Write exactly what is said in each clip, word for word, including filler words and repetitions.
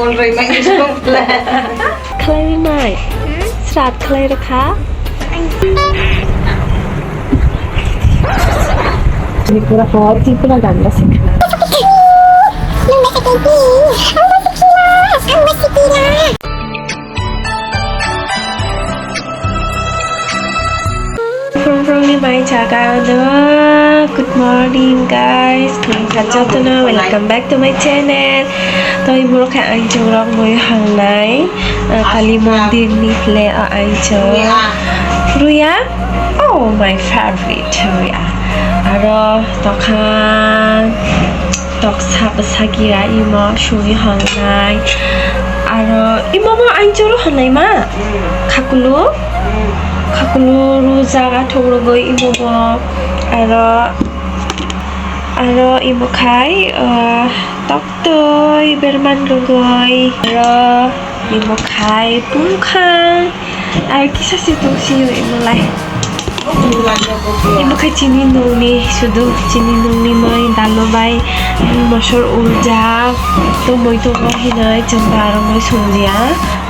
Khlai mai. Srat khlai rwkha. Tripura hor, Tripura ganda se. From from ni mai jaga no. Good morning guys. Khulumkha jotono, welcome back to my channel. Toi murokhe ang chungrok mui hangnai. Ah, Kali mondir ni ple o aicho. Ruya? Oh, my favorite Ruya. Aro tokha toksa bwsa gira imo suri hongnai. Aro imo bo aicho ro honnai ma? Khakulu? Khakulu rujak athok rogoi imo bo. Aro, aro imo khai, ah, tok Twi berman rwgwi aro imo khai bumkhang ar kisa se tong sio imo lai. Imo khai chini nungni sudu chini nungni moi dalo bai mosor uljak tongmoi tongo hinoi chwng barongoi songlia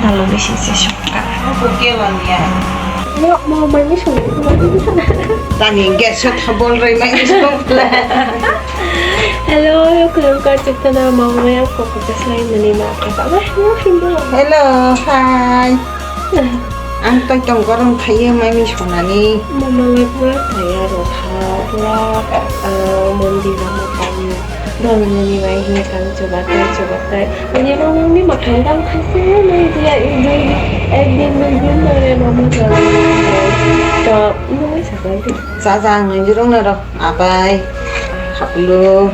dalo bai singse sokha. Tani gas o thabol rwi mai song. Hello, khulumkha jotono, mangmaya kokota sai mani ma kata ma hino hino. Hello, hi. Ang tai tong gorong thaiye mai mi sonani. Mama lai pura thaiya ro ha pura, ah, mondir ma thaiya. Dol nani bai hi kang chubatai chubatai. Ani mama ni makhang dam khaise nai dia ek din ek din nore mama jala. To nungwi sakai. Cha cha ang nang jurung na ro. Abai, khaplu,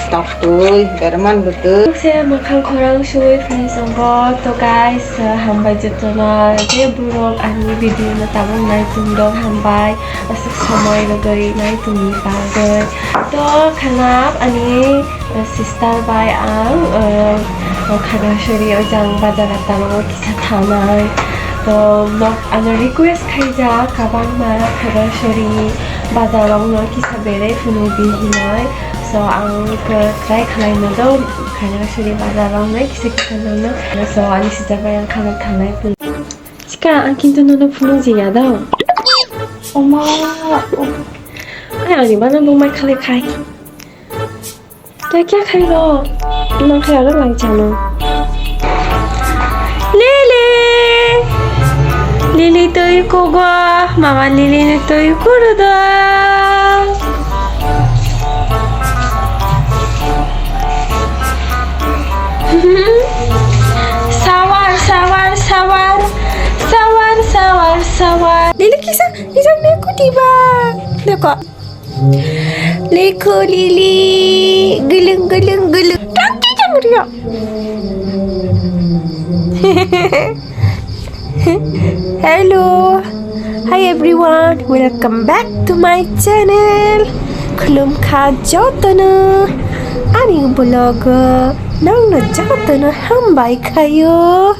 toktui, berman butu. Se makhang khorang sui fresh ongkho. To guys, hambai jotono je borok ani video no tabuk nai tongdok hambai. Aswk somoi rwgwi nai tongni bagwi. To khanap ani sister bai ang, uh, Khagrasori ojang bazar tamo kisa thanai. To nok ano request khaijak kabangma Khagrasori bazar rok no kisa berai phunui di hinoi. So ang khe try khlai no do Khagrasori bazar rok no kisa kisa no no. So ani sister bai ang khabar thanai phunui. Chika ang kintu nono phunui jiya do. Oma. Ai ani bana bo mai khalai khai. Tei kya khairo? Nang khe aro lai chano. Lili! Lili twi kugo, mama Lili ni twi kurudo. Sawar, sawar, sawar. Sawar, sawar, sawar. Lili kisa, kisa me kuti ba. Deko. Lekho Lili, gulung gulung gulung. Tang ti tang rio. Hello. Hi everyone, welcome back to my channel. Khulumkha jotono. Ani vlog nangno jotono hambai khayo.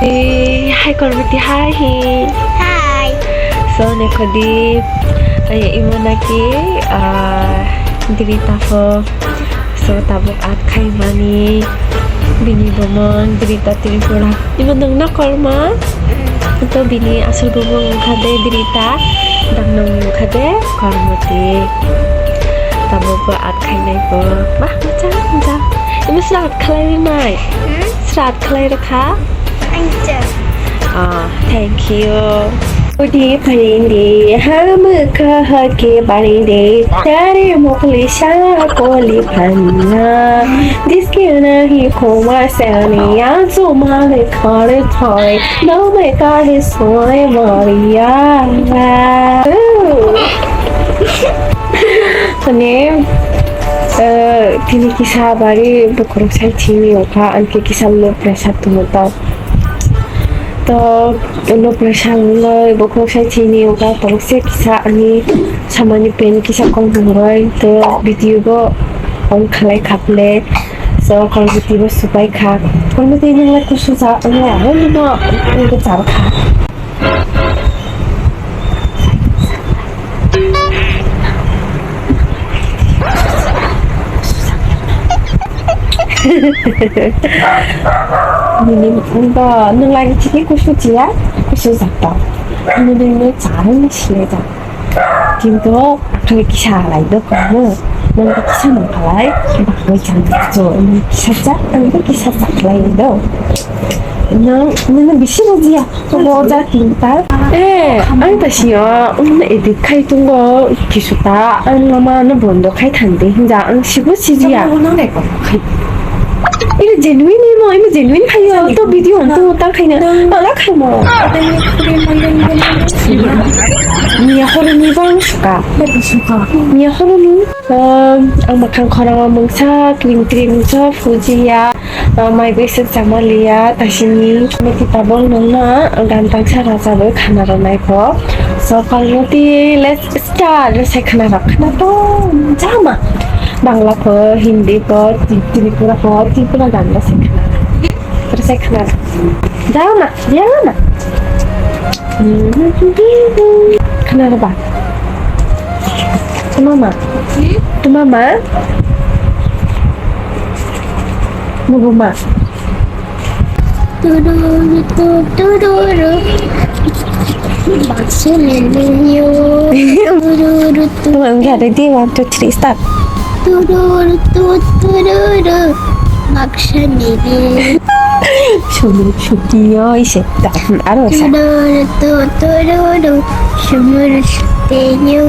Eh, hai Kormiti, hai hi. Hi. So, Nekhodi, eh, imo naki, ah, Dirita pho. So, tabuk at khaimani bini bumung Dirita Tripura. Ibo nwng na kormo? To bini aswk bumung wngkha de Dirita, dangno wngkha de Kormoti. Tabuk bo at khainai bo. Bah, mochang, mochang. Ibo sila at khlaiwi mai? Hmm? Sila at khlai rwkha? Ang cha. Ah, thank you. Udi parinde, ha mukha ha ke parinde, tare mokli sa koli phanna. Diske nahi khoma sani, ya suma le khare thoi, no me kare soe mariya. Ooh. Tane, eh, tini kisa bari bukrok sai chini oka, anke kisa low pressure tumo tau. To, low pressure wngwi bokhorok sai chini wngkha, tolokse kisa ani samani pen kisa kong tongwi, to video bo on khlai kha phle. So, Kormoti bo supai kha. Kormoti nwng lai kusu cha, nwng lai, nwng no, nwng cha kha. Nini bo nwng lai chini kusu chiya, kusu jata. Nini no charwng sile ja. Kintu akhli kisa lai do kono. Nwng kisa nang khalai, bakoi chang cho. Nwng kisa cha, ang kisa cha khalai do. Nwng, nwng bisi bujiya. Roja tinta. Eh, ang ta sio, um, edit khai tungo, kisuta, ang mama no bondo khai thangdi, hinja, ang sibo sijiya. Ini genuine mo, ini genuine khayo, to video on to tang khaina, ala khaimo. Niya horoni bang suka. Niya horoni. Um, ang makhang khorang mungsa, cream cream so, fujiya. Ah, mai bai suk chama liya, tasini meti tabol nungna, gantang sa raja bo khana rwnai pho. So, palmoti, let's start. Rwsai khana rok khana to jama. Bangla pho, Hindi pho, Tri-, Tripura pho, Tripura gan rwsai khana. Rwsai khana. Jama, jama. Khana rwba. Tumama. Tumama. Nubuma. Tururu tu tururu. Baksa leleyo. Tururu tu. Come on, get ready. One, two, three, start. Tururu tu tururu. Baksa lele. Sumur sutiyo ise. Aro sa. Tururu tu tururu. Sumur sutiyo.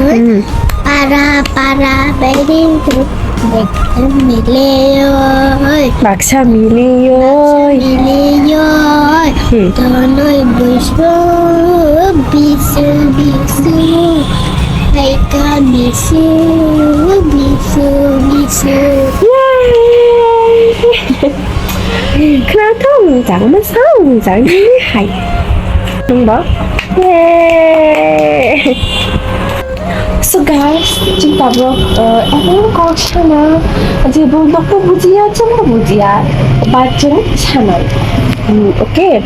Hmm. Para para bairing tu. Baksa mileyoi. Baksa mileyoi. Baksa mileyoi. Hmm. Tonoi buisu, bisu, bisu. Haika bisu, bisu, bisu. Yay! Khna thong jang, ma sao jang, hai. Nung ba? Yay! So guys, chwng tabuk, uh, emon kok sana je bo nokbo bujiya, chwngbo bujiya, ba chwng sanai. Hmm, okay,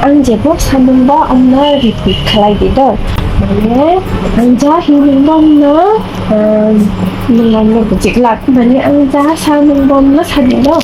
ang jebo samung ba amna repeat khlai di do. Mane ang ja hinwi bomno, um, nung amno bujiglak. Mane ang ja samung bomno sadi do.